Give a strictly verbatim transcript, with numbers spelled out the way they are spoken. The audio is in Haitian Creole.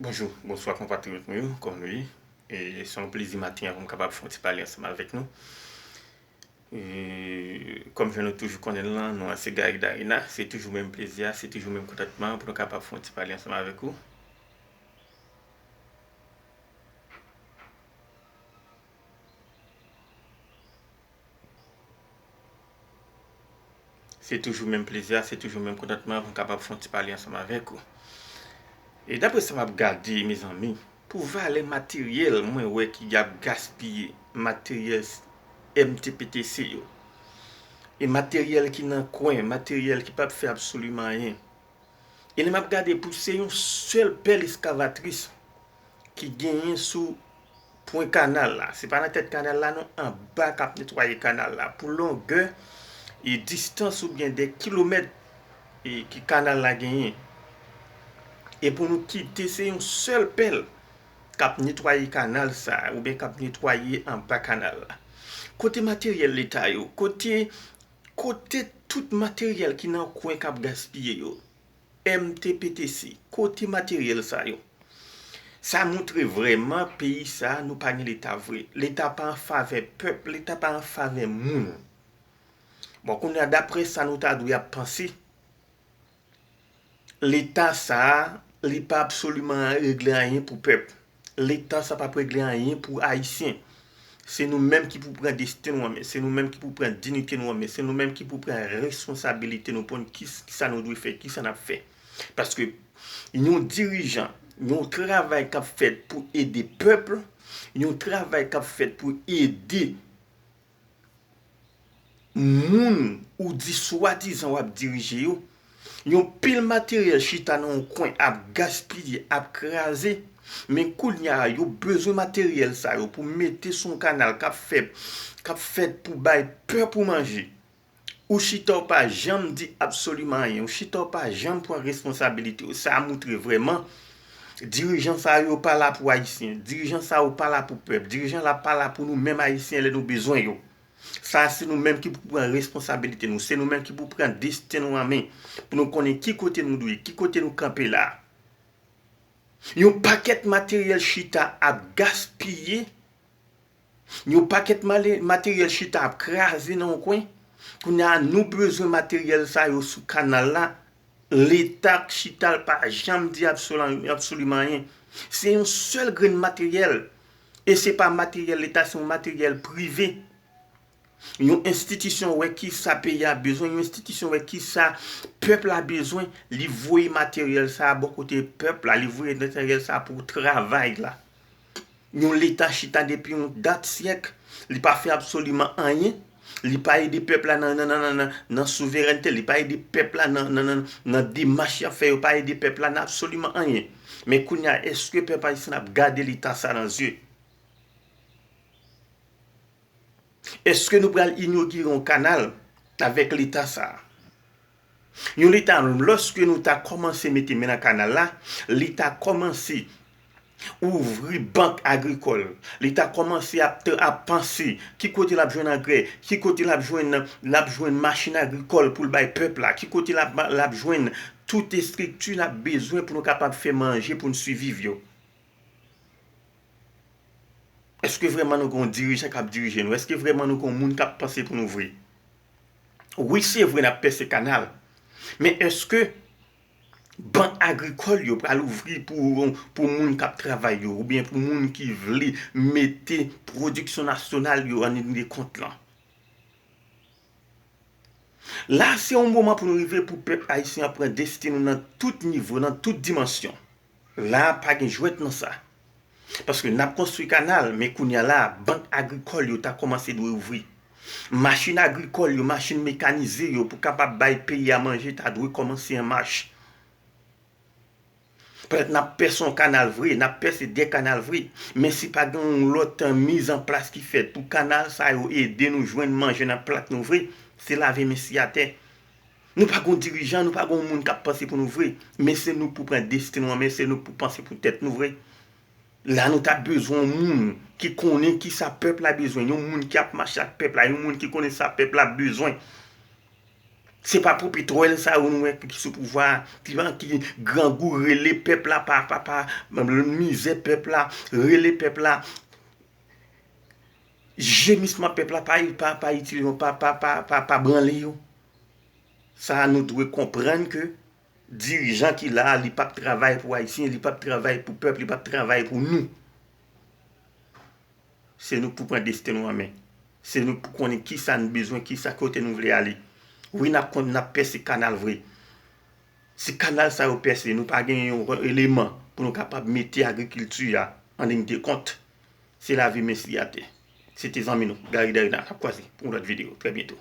Bonjou, bonswa konpatriyòt mwen yo, kòman nou ye? E se yon plezi maten an pou m kapab fè yon ti pale ansanm avèk nou. E kòm jan nou toujou konnen l lan, non an se Gary Darina, se toujou menm plezi a, se toujou menm kontantman an pou nou kapab fè yon ti pale ansanm avèk ou. Se toujou menm plezi a, se toujou menm kontantman pou m kapab fè yon ti pale ansanm avèk ou. E daprè sa m ap gade, mezanmi, pou valè materyèl mwen wè ki ap gaspiye, materyèl M T P T C yo, e materyèl ki nan kwen, materyèl ki p ap fè absoliman anyen. E lè m ap gade pou se yon sèl pèl eskavatris ki genyen sou pwen kanal la. Se pa nan tèt kanal la non, anba k ap netwaye kanal la. Pou longè e distans oubyen de kilomèt e ki kanal la genyen. E pou nou kite se yon sèl pèl k ap netwaye kanal sa a, oubyen k ap netwaye anba kanal la. Kote materyèl leta yo? Kote, kote tout materyèl ki nan kwen k ap gaspiye yo? M T P T C, kote materyèl sa yo? Sa montre vrèman peyi sa a, nou pa gen leta vre. Leta pa an favè pèp, leta pa an favè moun. Bon, kounye a, daprè sa nou ta dwe ap panse, leta sa a, li pa absoliman regle anyen pou pèp. Leta sa p ap regle anyen pou Ayisyen. Se nou menm ki pou pran desten nou an men. Se nou menm ki pou pran diyite nou an men. Se nou menm ki pou pran responsabilite nou pou n ki, kisa nou dwe fè, kisa n ap fè. Paske yon dirijan, yon travay k ap fèt pou ede pèp, yon travay k ap fèt pou ede moun ou di swadizan w ap dirije yo, yon pil materyèl chita nan yon kwen ap gaspiye, ap kraze, men kounye a yo bezwen materyèl sa yo pou mete sou yon kanal k ap fè, k ap fèt pou bay pèp ou manje. Ou chita w pa janm di absoliman anyen, ou chita w pa janm pran responsabilite w. Sa a montre vrèman dirijan sa yo pa la pou Ayisyen, dirijan sa yo pa la pou pèp, dirijan la pa la pou nou menm Ayisyen lè nou bezwen yo. Sa a se nou menm ki pou pran responsabilite nou, se nou menm ki pou pran desten nou an men, pou nou konnen ki kote nou dwe, ki kote nou kanpe la. Yon pakèt materyèl chita ap gaspiye, yon pakèt male-, materyèl chita ap kraze nan yon kwen. Kounye a, nou bezwen materyèl sa yo sou kanal la. Leta chita l pa janm di absolan-, absoliman anyen. Se yon sèl grenn materyèl. E se pa materyèl leta, se yon materyèl prive. Yon enstitisyon wè kisa peyi a bezwen, yon enstitisyon wè kisa pèp la bezwen, li voye materyèl sa a bò kote pèp la, li voye materyèl sa a pou travay la. Yon leta chita depi yon dat syèk, li pa fè absoliman anyen, li pa ede pèp la nan, nan, nan, nan, nan, nan souverènte, li pa ede pèp la nan, nan, nan, nan demach y ap fè yo, pa ede pèp la nan absoliman anyen. Men kounye a, èske pèp ayisyen ap gade leta sa nan zye? Èske nou pral inogire yon kanal avèk leta sa a? Yon leta, lòske nou ta kòmanse mete men nan kanal la, li ta kòmanse ouvri bank agrikòl, li ta kòmanse ap, ap panse ki kote l ap jwenn angrè, ki kote l ap jwenn, l ap jwenn machin agrikòl pou l bay pèp la, ki kote l ap, l ap jwenn tout estrikti n ap bezwen pou nou kapab fè manje pou n siviv yo. Èske vrèman nou gen yon dirijan k ap dirije nou? Èske vrèman nou gen yon moun k ap panse pou nou vre? Wi, se vre n ap pèse kanal, men èske bank agrikòl yo pral ouvri pou, pou moun k ap travay yo, oubyen pou moun ki vle mete pwodiksyon nasyonal yo an liy de kont lan? La, se yon moman pou nou rive pou pèp ayisyen an pran desten nou nan tout nivo, nan tout dimansyon. La, pa gen jwèt nan sa. Paske n ap konstwi kanal, men kounye a la, bank agrikòl yo ta kòmanse dwe ouvri. Machin agrikòl yo, machin mekanize yo, pou kapab bay peyi a manje, ta dwe kòmanse an mach. Petèt n ap pèse yon kanal vre, n ap pèse de kanal vre, men si pa gen yon lòt mizanplas ki fèt pou kanal sa yo ede nou jwenn manje nan plat nou vre, se lave men si atè. Nou pa gen yon dirijan, nou pa gen yon moun k ap panse pou nou vre, men se nou k pou pran desten nou an men, se nou k pou panse pou tèt nou vre. La nou ta bezwen yon moun ki konnen kisa pèp la bezwen, yon moun ki ap mache ak pèp la, yon moun ki konnen sa pèp la bezwen. Se pa pou petwòl sa yo nou wè ki sou pouvwa a, ki, ki grangou, rele pèp la pa, pa, pa, mizè pèp la, rele pèp la, jemisman pèp la pa, pa, pa itilize, pa, pa, pa, pa, pa branle yo. Sa a nou dwe konprann ke dirijan ki la a, li p ap travay pou Ayisyen, li p ap travay pou pèp, li p ap travay pou nou. Se nou k pou pran desten nou an men. Se nou k pou konnen kisa n bezwen, kisa kote nou vle ale. Wi, n ap konn, n ap pèse kanal vre. Si kanal sa yo pèse, nou pa gen yon eleman pou nou kapab mete agrikilti a an liy de kont. Se lavi men si atè. Se te zanmi nou, Gary Darina. N ap kwaze pou yon lòt videyo. Trè byento.